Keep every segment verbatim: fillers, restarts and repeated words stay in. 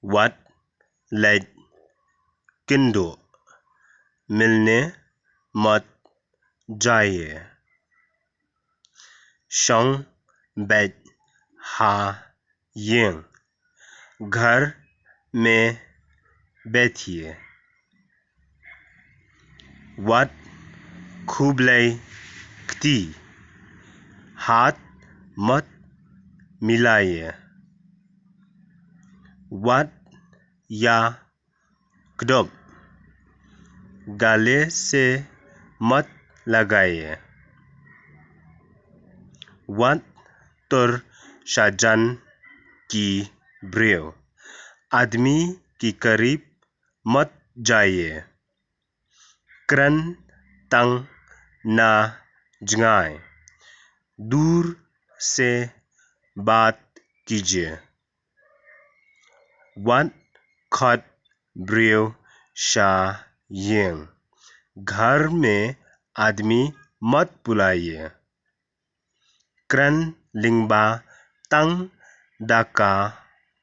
Wat leit kynduh, mylne mot jaiye. Shong beit ha ïing, घर में बैठिए. Wat khublei kti, हाथ मत मिलाइए. Wat ïa kdup, गले से मत लगाइए. Wat tur shajan ki briew, आदमी के करीब मत जाइए. Kren tang na jngai, दूर से बात कीजिए. Wat khot briew sha ïing, घर में आदमी मत बुलाइए. Kren lyngba tang da ka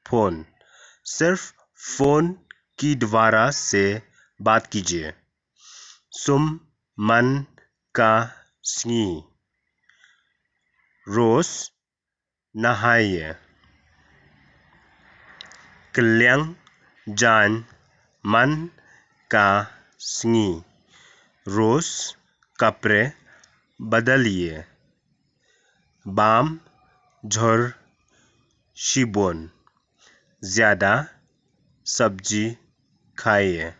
phone, सिर्फ फोन के द्वारा से बात कीजिए. Sum man ka sngi, रोज नहाइए. Kylliang jaiñ man ka sngi, रोज कपड़े बदलिए. Bam jhur shibun, ज़्यादा सब्जी खाइए.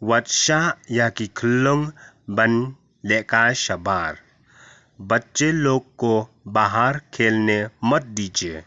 Wat shah ïa ki khyllung ban lehkai shabar, बच्चे लोग को बाहर खेलने मत दीजिए.